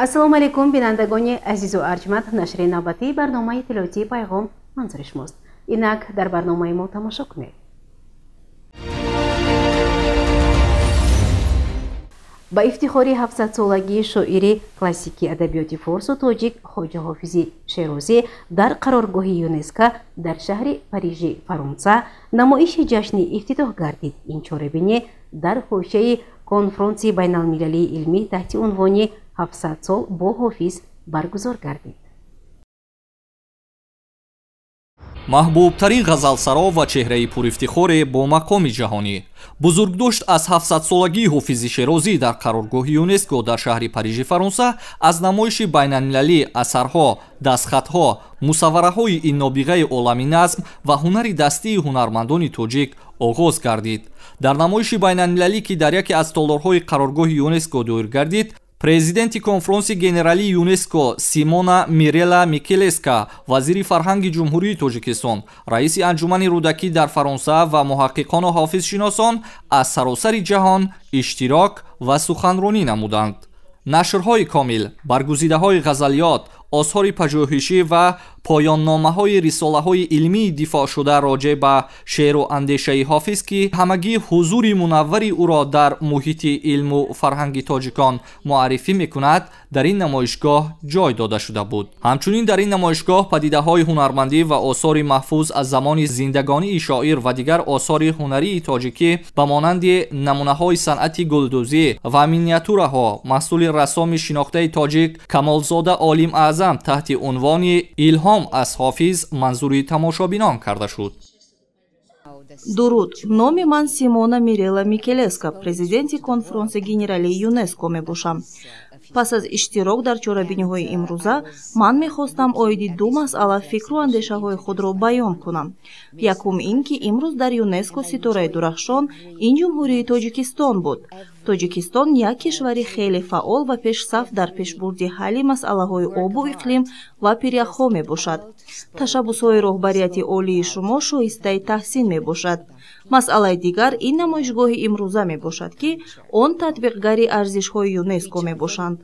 Ассалому алайкум, бинандагони азизу арҷманд. Нашри навбатии барномаи иттилоотии «Пайғом» манзури шумост. Инак дар барномаи мо тамошо кунед. Ба ифтихори 700-солагии шоири классикии адабиёти форсу тоҷик Хоҷа Ҳофизи Шерозӣ дар қароргоҳи ЮНЕСКО дар шаҳри Парижи Фаронса намоиши ҷашнӣ ифтитоҳ гардид. Ин чорабинӣ дар ҳошияи конфронси байналмилалии илмӣ таҳти унвони «700 сол бо Ҳофиз» баргузор гардид. Маҳбубтарин ғазалсаро ва чеҳраи пурифтихоре бо мақоми ҷаҳонӣ, бузургдошт аз 700-солагии Ҳофизи Шерозӣ дар қароргоҳи ЮНЕСКО дар шаҳри Парижи Фаронса аз намоиши байналмилалӣ асарҳо, дастхатҳо, мусаввараҳои ин нобиғаи олами назм ва ҳунари дастии ҳунармандони тоҷик оғоз гардид. Дар намоиши байналмилалӣ, ки дар яке аз толорҳои қароргоҳи ЮНЕСКО доир гардид, президенти конфронси генералии ЮНЕСКО Симона Мирела Микелеска, вазири фарҳанги Ҷумҳурии Тоҷикистон, раиси Анҷумани Рӯдакӣ дар Фаронса ва муҳаққиқону ҳофизшиносон аз саросари ҷаҳон иштирок ва суханронӣ намуданд. Нашрҳои комил, баргузидаҳои ғазалиёт, осори пажӯҳишӣ ва поённомаҳои рисолаҳои илмии дифоъшуда роҷеъ ба шеъру андешаи Ҳофиз, ки ҳамагӣ ҳузури мунаввари ӯро дар муҳити илму фарҳанги тоҷикон муаррифӣ мекунад, дар ин намоишгоҳ ҷой дода шуда буд. Ҳамчунин дар ин намоишгоҳ падидаҳои ҳунармандӣ ва осори маҳфуз аз замони зиндагонии шоир ва дигар осори ҳунарии тоҷикӣ ба монанди намунаҳои санъати гулдӯзӣ ва миниатюраҳо, маҳсули рассоми шинохтаи тоҷик Камолзода Олим Аъзам таҳти унвони «Илҳом аз Ҳофиз» манзури тамошобинон карда шуд. Дуруд, номи ман Симона Мирела Микелеска, президенти конфронси генералии ЮНЕСКО мебошам. Пас аз иштирок дар чорабиниҳои имрӯза ман мехостам оиди ду масъала фикру андешаҳои худро баён кунам. Якум ин ки имрӯз дар ЮНЕСКО ситораи дурахшон ин Ҷумҳурии Тоҷикистон буд. Тоҷикистон як кишвари хеле фаъол ва пешсаф дар пешбурди ҳалли масъалаҳои обу иқлим ва пиряхҳо мебошад. Ташаббусҳои роҳбарияти олии шумо шоистаи таҳсин мебошад. Масъалаи дигар ин намоишгоҳи имрӯза мебошад, ки он татбиқгари арзишҳои ЮНЕСКО мебошанд.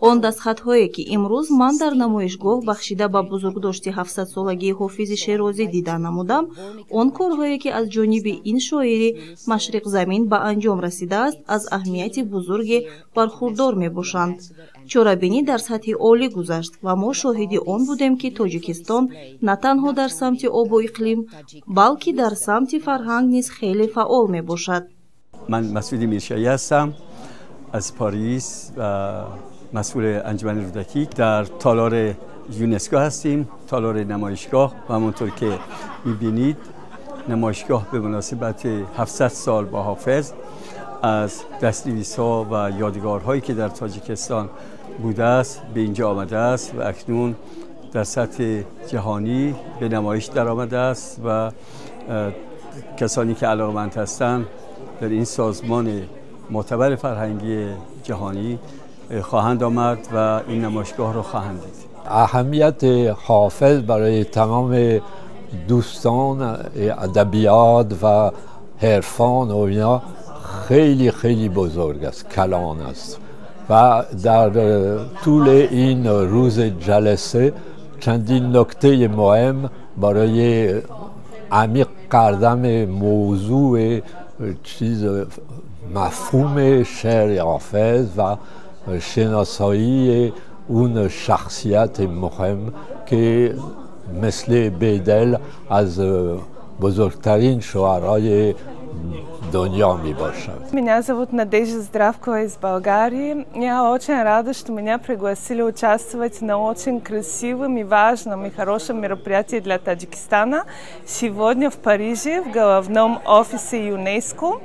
Он дастхатҳое, ки имрӯз ман дар намоишгоҳ бахшида ба бузургдошти 700-солагии Ҳофизи Шерозӣ дида намудам, он корҳое, ки аз ҷониби ин шоири машриқзамин ба анҷом расидааст, аз аҳамияти бузурге бархурдор мебошанд. Чорабинӣ дар сатҳи олӣ гузашт ва мо шоҳиди он будем, ки Тоҷикистон на танҳо дар самти обу иқлим, балки дар самти фарҳанг низ хеле фаъол мебошад. Ман Масуди Миршоӣ ҳастам, аз Парис ва مسئول انجمن رودکی. در تالار یونسکو هستیم، تالار نمایشگاه، و همونطور که میبینید نمایشگاه به مناسبت 700 سال با حافظ از دستنویس‌ها و یادگارهایی که در تاجیکستان بوده است به اینجا آمده است و اکنون در سطح جهانی به نمایش در آمده است و کسانی که علاقمند هستند در این سازمان معتبر فرهنگی جهانی خواهند آمد و این نمایشگاه را خواهند دید. اهمیت حافظ برای تمام دوستان ادبیات و حرفان و اینا خیلی خیلی بزرگ است، کلان است و در طول این روز جلسه چندین نکته مهم برای عمیق کردن موضوع چیز مفهوم شعر حافظ و شناسایی اون شخصیت مهم که مثل بیدل از بزرگترین شعرای دنیا می باشد. Меня зовут Надежда Здравкова из Болгарии. Я очень рада, что меня пригласили участвовать на очень красивом и важном и хорошем мероприятии для Таджикистана. Сегодня в Париже, в головном офисе ЮНЕСКО,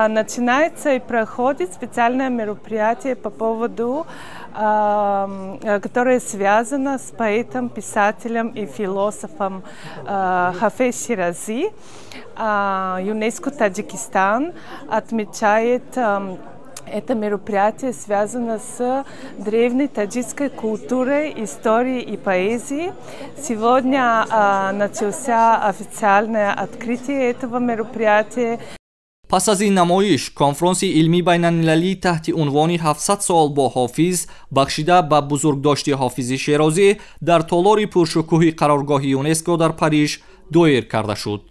начинается и проходит специальное мероприятие по поводу, которое связано с поэтом, писателем и философом Хафез Ширази. ЮНЕСКО Таджикистан отмечает это мероприятие, связано с древней таджикской культурой, историей и поэзией. Сегодня начался официальное открытие этого мероприятия. Пас аз ин намоиш конфронси илмии байналмилалӣ таҳти унвони 700 сол бо Ҳофиз бахшида ба бузургдошти Ҳофизи Шерозӣ дар толори пуршукӯҳи қароргоҳи ЮНЕСКО дар Париж доир карда шуд.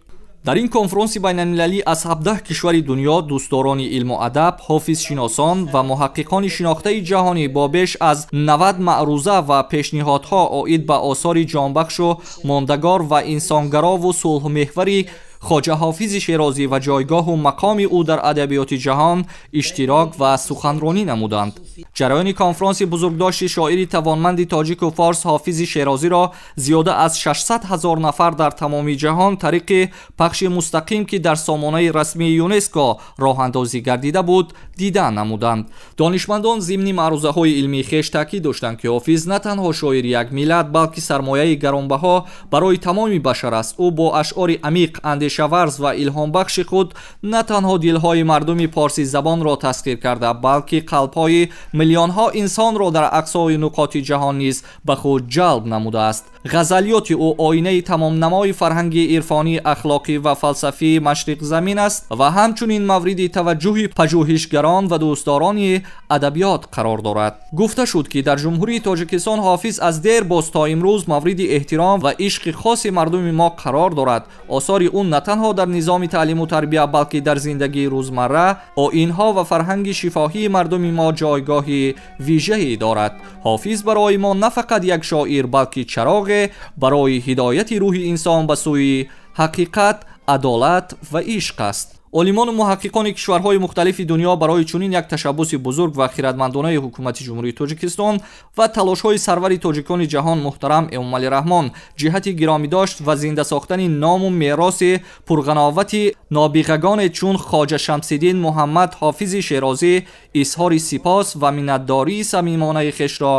Дар ин конфронси байналмилалӣ аз 17 кишвари дунё дӯстдорони илму адаб, ҳофизшиносон ва муҳаққиқони шинохтаи ҷаҳонӣ бо беш аз 90 маъруза ва пешниҳодҳо оид ба осори ҷонбахшу мондагор ва инсонгарову сулҳмеҳвари Хоҷа Ҳофизи Шерозӣ ва ҷойгоҳу мақоми ӯ дар адабиёти ҷаҳон иштирок ва суханронӣ намуданд. Ҷараёни конфронси бузургдошти шоири тавонманди тоҷику форс Ҳофизи Шерозиро зиёда аз 600 ҳазор нафар дар тамоми ҷаҳон тариқи пахши мустақим, ки дар сомонаи расмии ЮНЕСКО роҳандозӣ гардида буд, дида намуданд. Донишмандон зимни маърузаҳои илмии хеш таъкид доштанд, ки Ҳофиз на танҳо шоири як миллат, балки сармояи гаронбаҳо барои тамоми башар аст. Ӯ бо ашъори амиқ, андешаварз ва илҳомбахши худ на танҳо дилҳои мардуми порсизабонро тасхир карда, балки қалбҳои миллионҳо инсонро дар ақсои нуқоти ҷаҳон низ ба худ ҷалб намудааст. Ғазалиёти ӯ оинаи тамомнамои фарҳанги ирфонӣ, ахлоқӣ ва фалсафии машриқзамин аст ва ҳамчунин мавриди таваҷҷӯҳи пажӯҳишгарон ва дӯстдорони адабиёт қарор дорад. Гуфта шуд, ки дар Ҷумҳурии Тоҷикистон Ҳофиз аз дер боз то имрӯз мавриди эҳтиром ва ишқи хоси мардуми мо қарор дорад. Осори ӯ на танҳо дар низоми таълиму тарбия, балки дар зиндагии рӯзмарра, оинҳо ва фарҳанги шифоҳии мардуми мо ҷойгоҳи вижае дорад. Ҳофиз барои мо на фақат як шоир, балки чароғе барои ҳидояти рӯҳи инсон ба сӯи ҳақиқат, адолат ва ишқ аст. Олимону муҳаққиқони кишварҳои мухталифи дунё барои чунин як ташаббуси бузург ва хиратмандонаи ҳукумати Ҷумҳурии Тоҷикистон ва талошҳои сарвари тоҷикони ҷаҳон муҳтарам Эмомалӣ Раҳмон ҷиҳати гиромидошт ва зинда сохтани ному мероси пурғановати нобиғагоне чун Хоҷа Шамсиддин Муҳаммад Ҳофизи Шерозӣ изҳори сипос ва миннатдории самимонаи хешро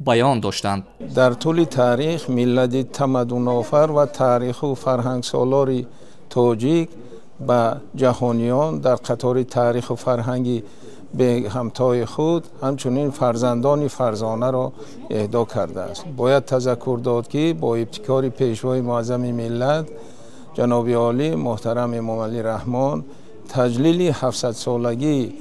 баён доштанд. Дар тӯли таърих миллати тамаддунофар ва таъриху фарҳангсолори тоҷик ба ҷаҳониён дар қатори таъриху фарҳанги беҳамтои худ ҳамчунин фарзандони фарзонаро эҳдо кардааст. Бояд тазаккур дод, ки бо ибтикори пешвои муаззами миллат ҷаноби олӣ муҳтарам Эмомалӣ Раҳмон таҷлили 700-солагии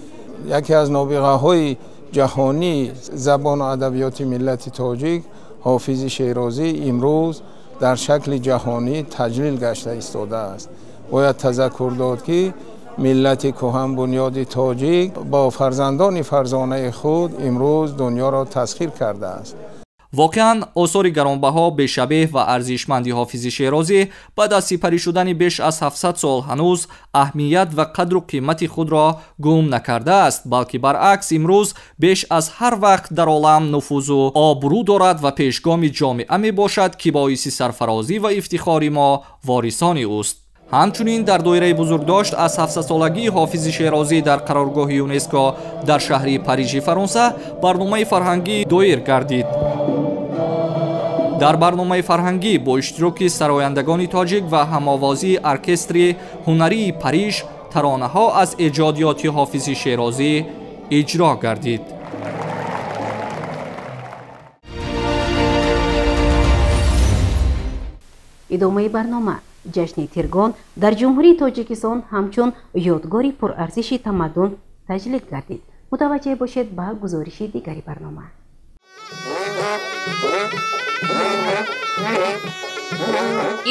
яке аз нобиғаҳои ҷаҳонии забону адабиёти миллати тоҷик Ҳофизи Шерозӣ имрӯз дар шакли ҷаҳонӣ таҷлил гашта истодааст. Бояд тазаккур дод, ки миллати кӯҳанбунёди тоҷик бо фарзандони фарзонаи худ имрӯз дунёро тасхир кардааст. Воқеан осори гаронбаҳо, бешабеҳ ва арзишманди Ҳофизи Шерозӣ баъд аз сипарӣ шудани беш аз 700 сол ҳанӯз аҳамият ва қадру қимати худро гум накардааст, балки баръакс имрӯз беш аз ҳар вақт дар олам нуфузу обрӯ дорад ва пешгоми ҷомеа мебошад, ки боиси сарфарозӣ ва ифтихори мо ворисони ӯст. Ҳамчунин дар доираи бузургдошт аз 700-солагии Ҳофизи Шерозӣ дар қароргоҳи ЮНЕСКО дар шаҳри Парижи Фаронса барномаи фарҳангӣ доир гардид. Дар барномаи фарҳангӣ бо иштироки сарояндагони тоҷик ва ҳамовозии оркестри ҳунарии Париж таронаҳо аз эҷодиёти Ҳофизи Шерозӣ иҷро гардид. Идомаи барнома. Ҷашни Тиргон дар Ҷумҳурии Тоҷикистон ҳамчун ёдгори пурарзиши тамаддун таҷлил гардид. Мутаваҷҷеҳ бошед ба гузориши дигари барнома.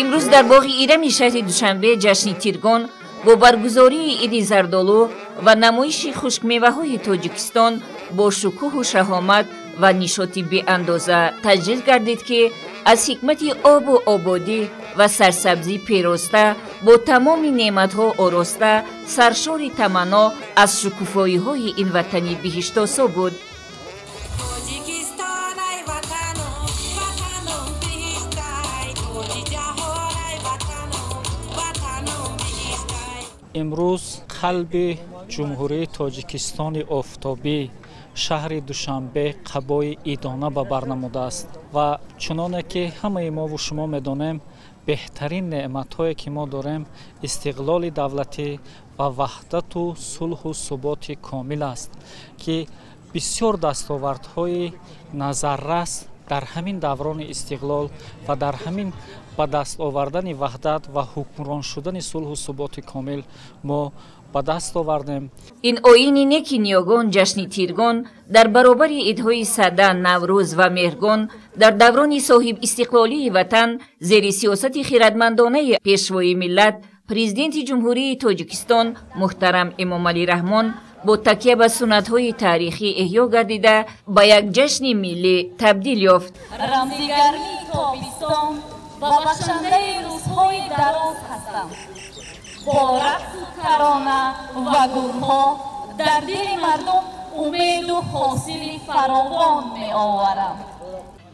Имрӯз дар боғи Ирами шаҳри Душанбе ҷашни Тиргон бо баргузории иди зардолу ва намоиши хушкмеваҳои Тоҷикистон бо шукӯҳу шаҳомат ва нишоти беандоза таҷлил гардид, ки аз ҳикмати обу ободӣ ва сарсабзӣ пероста, бо тамоми неъматҳо ороста, саршори таманно аз шукуфоиҳои ин ватани биҳиштосо буд. Имрӯз қалби Ҷумҳурии Тоҷикистони офтобӣ шаҳри Душанбе қабои идона ба бар намудааст ва чуноне ки ҳамаи мову шумо медонем, беҳтарин неъматҳое ки мо дорем истиқлоли давлатӣ ва ваҳдату сулҳу суботи комил аст, ки бисёр дастовардҳои назаррас Дар ҳамин даврони истиқлол ва дар ҳамин ба даст овардани ваҳдат ва ҳукмрон шудани сулҳу суботи комил мо ба даст овардем. Ин оини неки ниёгон, ҷашни Тиргон, дар баробари идҳои Сада, Наврӯз ва Меҳргон, дар даврони соҳибистиқлолии ватан зери сиёсати хирадмандонаи Пешвои миллат, Президенти Ҷумҳурии Тоҷикистон муҳтарам Эмомалӣ Раҳмон, бо такя ба суннатҳои таърихӣ эҳё гардида, ба як ҷашни миллӣ табдил ёфт. Рамзи гармии тобистон ва бахшандаи рӯзҳои дароз ҳастам. Бо рақсу тарона ва гулҳо дар дили мардум умеду ҳосили фаровон меоварам.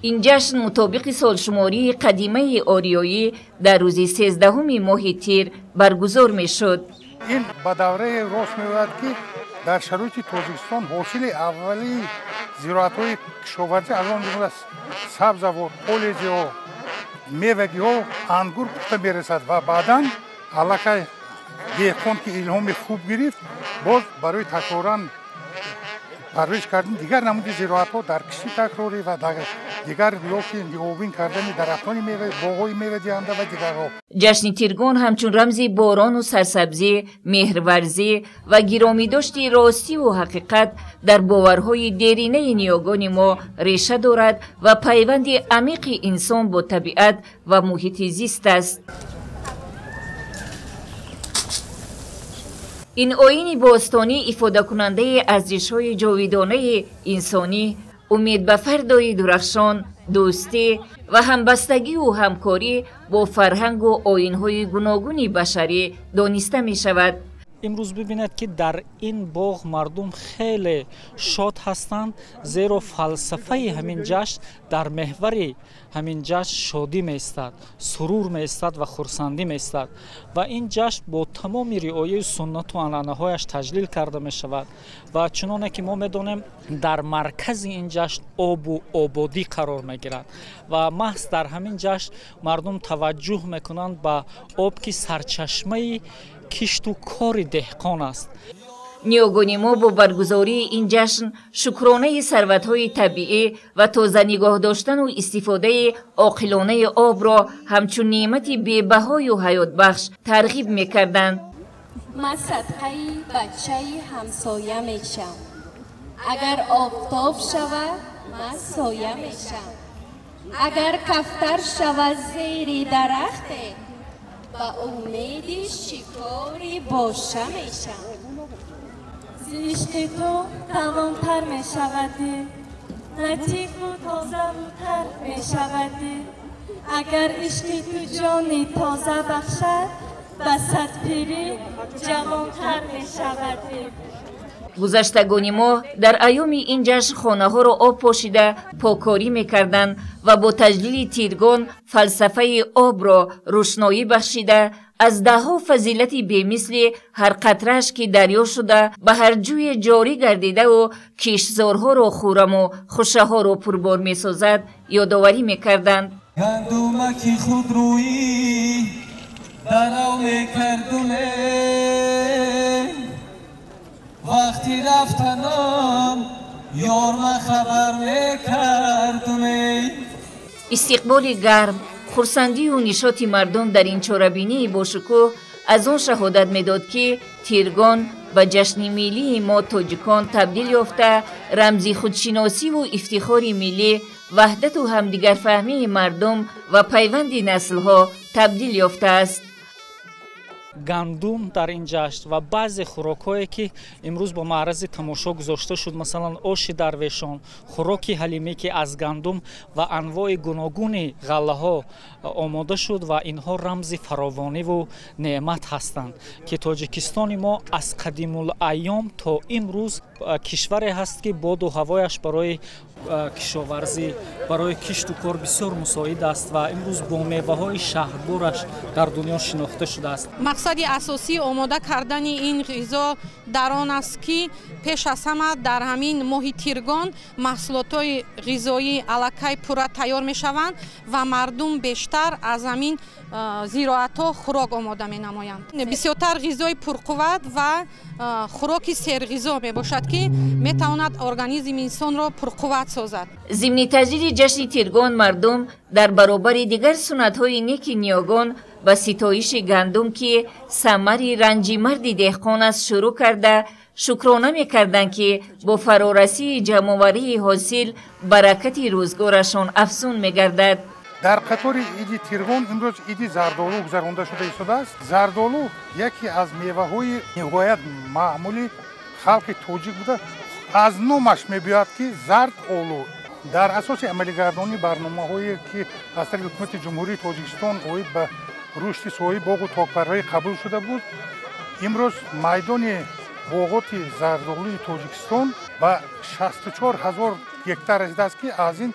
Ин ҷашн мутобиқи солшумории қадимаи ориёӣ дар рӯзи 13-уми моҳи тир баргузор мешуд. Ин ба давраи рост меояд, ки дар шароити Тоҷикистон ҳосили аввалии зироатҳои кишоварзӣ, аз он ҷумла сабзавот, полезиҳо, мевагиҳо, ангур пухта мерасад ва баъдан аллакай деҳқон, ки илҳоми хуб гирифт, боз барои такроран парвариш кардани дигар намуди зироатҳо дар кишти такрорӣ ва дигар ё ки нигаҳбон кардани дарахтони мева, боғҳои мевадиҳанда ва дигарҳо. Ҷашни Тиргон ҳамчун рамзи борону сарсабзӣ, меҳрварзӣ ва гиромидошти ростиву ҳақиқат дар боварҳои деринаи ниёгони мо реша дорад ва пайванди амиқи инсон бо табиат ва муҳити зист аст. Ин оини бостонӣ ифодакунандаи арзишҳои ҷовидонаи инсонӣ, умед ба фардои дурахшон, дӯстӣ ва ҳамбастагиву ҳамкорӣ бо фарҳангу оинҳои гуногуни башарӣ дониста мешавад. Имрӯз бибинед, ки дар ин боғ мардум хеле шод ҳастанд, зеро фалсафаи ҳамин ҷашн, дар меҳвари ҳамин ҷашн шодӣ меистад, сурур меистад ва хурсандӣ меистад. Ва ин ҷашн бо тамоми риояи суннату анъанаҳояш таҷлил карда мешавад. Ва чуноне ки мо медонем, дар маркази ин ҷашн обу ободӣ қарор мегирад ва маҳз дар ҳамин ҷашн мардум таваҷҷӯҳ мекунанд ба об, ки сарчашмаи кишту кори деҳқон аст. Ниёгони мо бо баргузории ин ҷашн шукронаи сарватҳои табиӣ ва тоза нигоҳ доштану истифодаи оқилонаи обро ҳамчун неъмати бебаҳою ҳаётбахш тарғиб мекарданд. Ман садқаи бачаи ҳамсоя мешам. Агар офтоб шавад, ман соя мешам. Агар кафтар шавад зери дарахте, ба умеди шикори боша мешам. Ишқи ту тавонтар мешавади, латифу тозавутар мешавади. Агар ишқи ту ҷони тоза бахшад, ба садпирӣ ҷавонтар мешавади. Гузаштагони мо дар айёми ин ҷашн хонаҳоро об пошида поккорӣ мекарданд ва бо таҷлили Тиргон фалсафаи обро рӯшноӣ бахшида, аз даҳҳо фазилати бемисли ҳар қатраш, ки дарё шуда ба ҳар ҷӯе ҷорӣ гардидаву киштзорҳоро хураму хушаҳоро пурбор месозад, ёдоварӣ мекарданд. Гандумаки худрӯӣ дарав мекардуме, вақти рафтанам ёрма хабар мекардуме. Истиқболи гарм, хурсандию нишоти мардум дар ин чорабинии бошукӯҳ аз он шаҳодат медод, ки Тиргон ба ҷашни миллии мо тоҷикон табдил ёфта, рамзи худшиносиву ифтихори миллӣ, ваҳдату ҳамдигарфаҳмии мардум ва пайванди наслҳо табдил ёфтааст. Гандум дар ин ҷашн ва баъзе хӯрокҳое, ки имрӯз ба маърази тамошо гузошта шуд, масалан оши дарвешон, хӯроки ҳалимӣ, ки аз гандум ва анвои гуногуни ғаллаҳо омода шуд, ва инҳо рамзи фаровониву неъмат ҳастанд, ки Тоҷикистони мо аз қадимулайём то имрӯз кишваре ҳаст, ки боду ҳавояш барои кишоварзӣ, барои кишту кор бисёр мусоид аст ва имрӯз бо меваҳои шаҳдбораш дар дунё шинохта шудааст. Мақсади асосии омода кардани ин ғизо дар он аст, ки пеш аз ҳама дар ҳамин моҳи Тиргон маҳсулотҳои ғизоӣ аллакай пурра тайёр мешаванд ва мардум бештар аз ҳамин зироатҳо хӯрок омода менамоянд. Бисёртар ғизои пурқувват ва хӯроки серғизо мебошад, ки метавонад организми инсонро пурқувват созад. Зимни таҷлили ҷашни Тиргон мардум дар баробари дигар суннатҳои неки ниёгон ба ситоиши гандум, ки самари ранҷи марди деҳқон аст, шурӯъ карда шукрона мекарданд, ки бо фарорасии ҷамъоварии ҳосил баракати рӯзгорашон афзун мегардад. Дар қатори иди Тиргон имрӯз иди зардолу гузаронда шуда истодааст. Зардолу яке аз меваҳои ниҳоят маъмули халқи тоҷик буда, аз номаш мебиёяд, ки зард олу. Дар асоси амалигардонии барномаҳое, ки аз тарафи ҳукумати Ҷумҳурии Тоҷикистон оид ба рушди соҳаи боғу токпарварӣ қабул шуда буд, имрӯз майдони боғоти зардолуи Тоҷикистон ба 64 ҳазор гектар расидааст, ки аз ин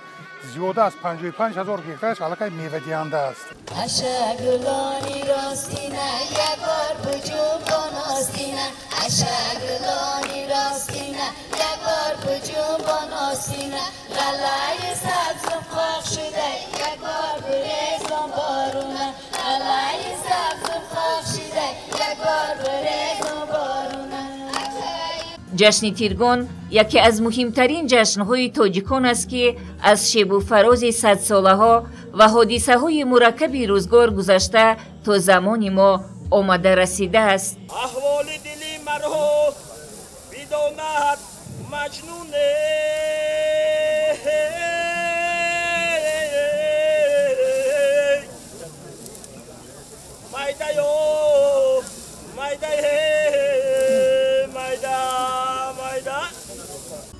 зиёда аз 55 ҳазор гектараш аллакай мевадиҳанда аст. Аша гулони ростина, як бор буҷунбон остина. Аша гулони ростина, як бор буҷунбон остина. Ғаллаи сабзум қоқ шуда, як бор бурезон боруна. Ғаллаи сабзум қоқ шуда, як бор бурезон боруна. Ҷашни Тиргон яке аз муҳимтарин ҷашнҳои тоҷикон аст, ки аз шебу фарози садсолаҳо ва ҳодисаҳои мураккаби рӯзгор гузашта то замони мо омада расидааст. Аҳволи дили маро бидонад Маҷнуне, майдаю майдае майда майда.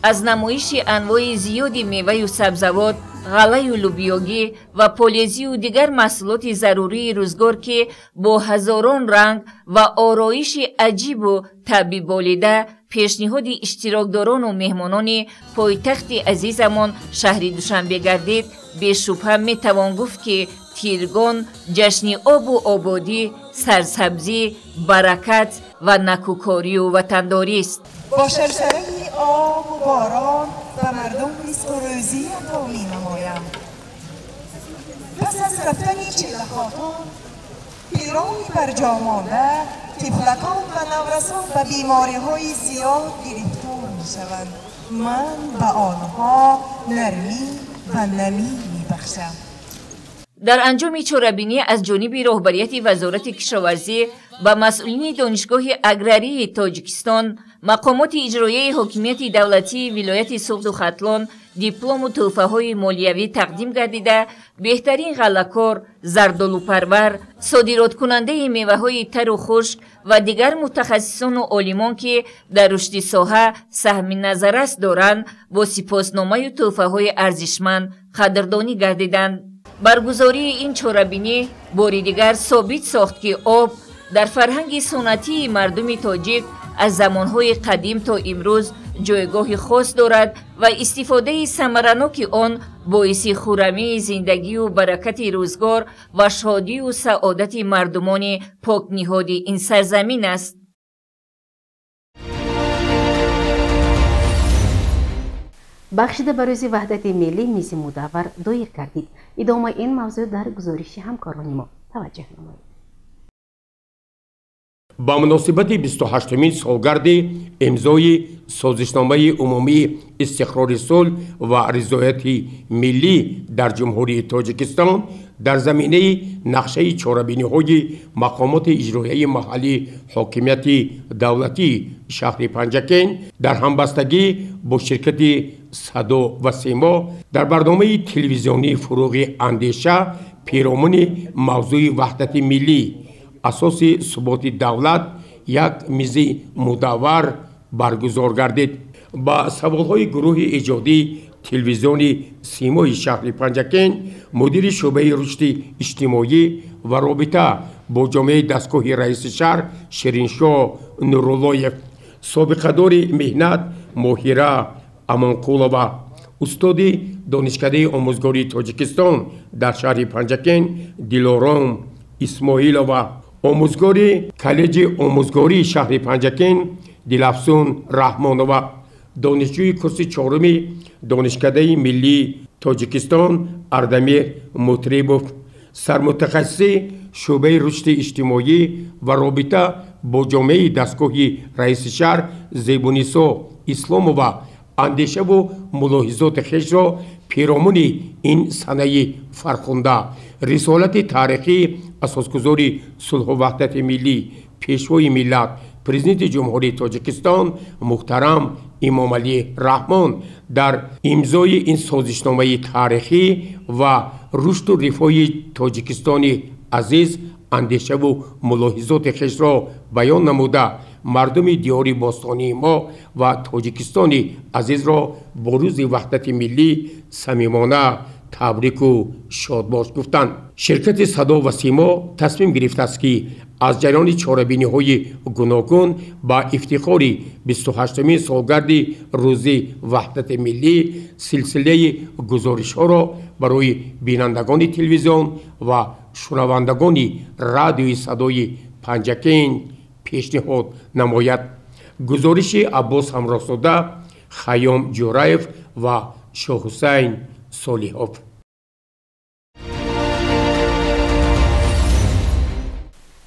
Аз намоиши анвои зиёди меваю сабзавот, ғаллаю лӯбиёгӣ ва полезию дигар маҳсулоти зарурии рӯзгор, ки бо ҳазорон ранг ва ороиши аҷибу таъбиболида пешниҳоди иштирокдорону меҳмонони пойтахти азизамон шаҳри Душанбе гардид, бешубҳа метавон гуфт, ки Тиргон ҷашни обу ободӣ, сарсабзӣ, баракат ва накӯкорию ватандорист. Бо шаршараи обу борон ба мардум ризқу рӯзӣ ато менамоям. Пас аз рафтани чиллахотун, пирони барҷомонда, тифлакон ва наврасон ба бемориҳои зиёд гирифтор мешаванд. Ман ба онҳо нармӣ ва намӣ мебахшам. Дар анҷоми чорабинӣ аз ҷониби роҳбарияти Вазорати кишоварзӣ ба масъулини Донишгоҳи аграрии Тоҷикистон, мақомоти иҷроияи ҳокимияти давлатии вилояти Суғду Хатлон диплому тӯҳфаҳои молиявӣ тақдим гардида, беҳтарин ғаллакор, зардолупарвар, содироткунандаи меваҳои тару хушк ва дигар мутахассисону олимон, ки дар рушди соҳа саҳми назаррас доранд, бо сипосномаю тӯҳфаҳои арзишманд қадрдонӣ гардиданд. Баргузории ин чорабинӣ бори дигар собит сохт, ки об дар фарҳанги суннатии мардуми тоҷик аз замонҳои қадим то имрӯз ҷойгоҳи хос дорад ва истифодаи самараноки он боиси хуррамии зиндагию баракати рӯзгор ва шодию саодати мардумони покниҳоди ин сарзамин аст. Бахшида ба рӯзи ваҳдати миллӣ мизи мудаввар доир гардид. Идомаи ин мавзӯъ дар гузориши ҳамкорони мо таваҷҷӯҳ намоед. Ба муносибати 28-умин солгарди имзои созишномаи умумии истиқрори сулҳ ва ризояти миллӣ дар Ҷумҳурии Тоҷикистон дар заминаи нақшаи чорабиниҳои мақомоти иҷроияи маҳаллии ҳокимияти давлатии шаҳри Панҷакент дар ҳамбастагӣ бо ширкати Садо ва Симо дар барномаи телевизионии Фуруғи андеша пиромуни мавзӯи ваҳдати миллӣ, асоси суботи давлат як мизи мудаввар баргузор гардид. Ба саволҳои гурӯҳи эҷодии телевизиони Симои шаҳри Панҷакент мудири шӯъбаи рушди иҷтимоӣ ва робита бо ҷомеаи дастгоҳи раиси шаҳр Шириншоҳ Нуруллоев, собиқадори меҳнат Моҳира Амонқулова, устоди Донишкадаи омӯзгории Тоҷикистон дар шаҳри Панҷакент Дилором Исмоилова, Омӯзгори коллеҷи омӯзгории шаҳри Панҷакент Дилафсун Раҳмонова, донишҷӯи курси чоруми Донишкадаи миллии Тоҷикистон Ардамир Мутрибов, сармутахассиси шӯъбаи рушди иҷтимоӣ ва робита бо ҷомеаи дастгоҳи раиси шаҳр Зебунисо Исломова андешаву мулоҳизоти хешро пиромуни ин санаи фархунда, рисолати таърихии асосгузори сулҳу ваҳдати миллӣ, пешвои миллат, президенти Ҷумҳурии Тоҷикистон муҳтарам Эмомалӣ Раҳмон дар имзои ин созишномаи таърихӣ ва рушду рифоҳи Тоҷикистони азиз андешаву мулоҳизоти хешро баён намуда, мардуми диёри бостонии мо ва Тоҷикистони азизро бо рӯзи ваҳдати миллӣ самимона табрику шодбош гуфтанд. Ширкати Садо ва Симо тасмим гирифтааст, ки аз ҷараёни чорабиниҳои гуногун ба ифтихори 28-умин солгарди рӯзи ваҳдати миллӣ силсилаи гузоришҳоро барои бинандагони телевизион ва шунавандагони радиои Садои Панҷакент пешниҳод намояд. Гузориши Аббос Ҳамроҳзода, Хайём Ҷӯраев ва Шоҳҳусайн Солиҳов.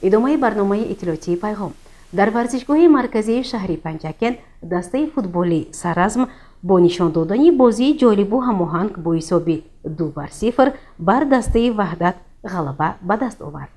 Идомаи барномаи иттилоотии Пайғом. Дар варзишгоҳи марказии шаҳри Панҷакент дастаи футболи Саразм бо нишон додани бозии ҷолибу ҳамоҳанг бо ҳисоби 2-0 бар дастаи Ваҳдат ғалаба ба даст овард.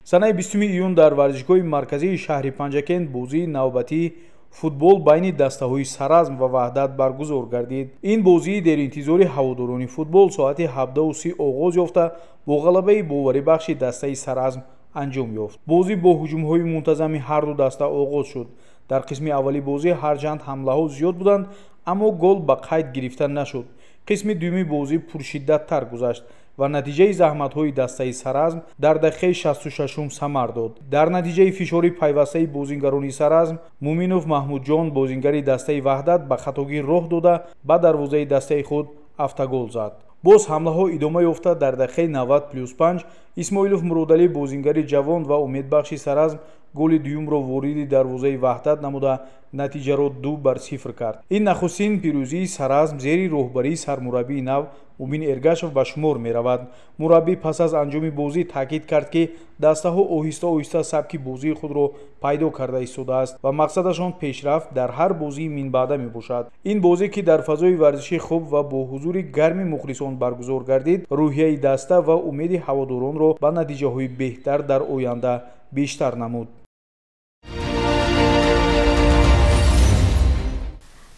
Санаи 20 июн дар варзишгоҳи марказии шаҳри Панҷакент бозии навбатии футбол байни дастаҳои Саразм ва Ваҳдат баргузор гардид. Ин бозии деринтизори ҳаводорони футбол соати 17:30 оғоз ёфта бо ғалабаи боварибахши дастаи Саразм анҷом ёфт. Бозӣ бо ҳуҷумҳои мунтазами ҳарду даста оғоз шуд. Дар қисми аввали бозӣ ҳарчанд ҳамлаҳо зиёд буданд, аммо гол ба қайд гирифта нашуд. Қисми дуюми бозӣ пуршиддаттар гузашт ва натиҷаи заҳматҳои дастаи Саразм дар дақиқаи 66-ум самар дод. Дар натиҷаи фишори пайвастаи бозингарони Саразм, Муминов Маҳмудҷон, бозингари дастаи Ваҳдат, ба хатогӣ роҳ дода ба дарвозаи дастаи худ автогол зад. Боз ҳамлаҳо идома ёфта дар дақиқаи 90+5 Исмоилов Муродалӣ, бозингари ҷавон ва умедбахши Саразм, голи дуюмро вориди дарвозаи Ваҳдат намуда натиҷаро 2-0 кард. Ин нахустин пирӯзии Саразм зери роҳбарии сармураббии нав Мубин Эргашев ба шумор меравад. Мураббӣ пас аз анҷоми бозӣ таъкид кард, ки дастаҳо оҳиста-оҳиста сабки бозии худро пайдо карда истодааст ва мақсадашон пешрафт дар ҳар бозии минбаъда мебошад. Ин бозӣ, ки дар фазои варзиши хуб ва бо ҳузури гарми мухлисон баргузор гардид, рӯҳияи даста ва умеди ҳаводоронро ба натиҷаҳои беҳтар дар оянда бештар намуд.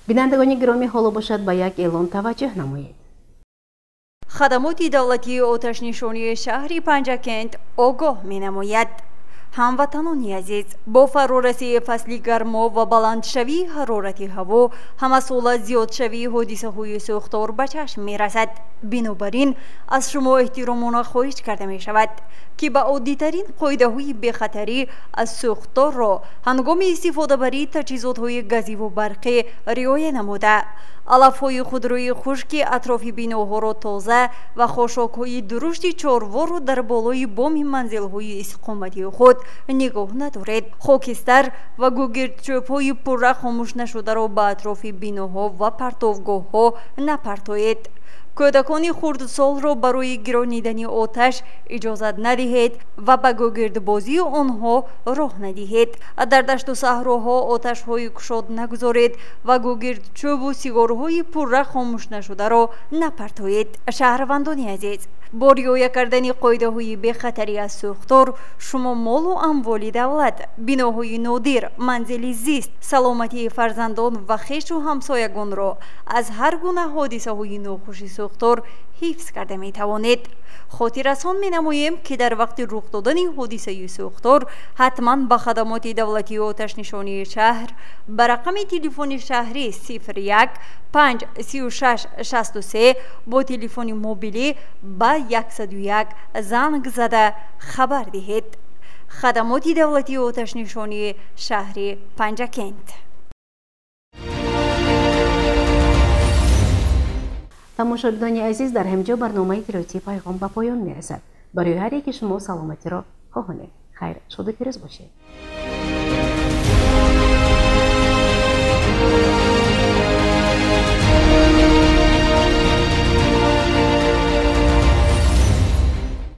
Бинандагони гиромӣ, ҳоло бошад ба як эълон таваҷҷӯҳ намоед. Хадамоти давлатии оташнишонии шаҳри Панҷакент огоҳ менамояд. Ҳамватанони азиз, бо фарорасии фасли гармо ва баландшавии ҳарорати ҳаво ҳамасола зиёдшавии ҳодисаҳои сӯхтор ба чашм мерасад. Бинобар ин аз шумо эҳтиромона хоҳиш карда мешавад, ки ба оддитарин қоидаҳои бехатарӣ аз сӯхторро ҳангоми истифодабарии таҷҳизотҳои газиву барқӣ риоя намуда, алафҳои худрӯи хушки атрофи биноҳоро тоза ва хошокҳои дурушти чорворро дар болои боми манзилҳои истиқоматии худ нигоҳ надоред. Хокистар ва гугирдчӯбҳои пурра хомӯш нашударо ба атрофи биноҳо ва партовгоҳҳо напартоед. Кӯдакони хурдсолро барои гиронидани оташ иҷозат надиҳед ва ба гугирдбозии онҳо роҳ надиҳед. Дар дашту саҳроҳо оташҳои кушод нагузоред ва гугирдчӯбу сигорҳои пурра хомӯш нашударо напартоед. Шаҳрвандони азиз, бо риоя кардани қоидаҳои бехатарӣ аз сӯхтор шумо молу амволи давлат, биноҳои нодир, манзили зист, саломатии фарзандон ва хешу ҳамсоягонро аз ҳар гуна ҳодисаҳои нохуши сӯхтор ҳифз карда метавонед. Хотиррасон менамоем, ки дар вақти рух додани ҳодисаи сӯхтор ҳатман ба хадамоти давлатии оташнишонии шаҳр ба рақами телефони шаҳрӣ 01 5 36 63 бо телефони мобилӣ ба 101 занг зада хабар диҳед. Хадамоти давлатии оташнишонии шаҳри Панҷакент. Тамошобинони азиз, дар ҳамин ҷо барномаи иттилоотии Пайғом ба поён мерасад. Барои ҳар яки шумо саломатиро хоҳонем. Хайр, шоду пирӯз бошед.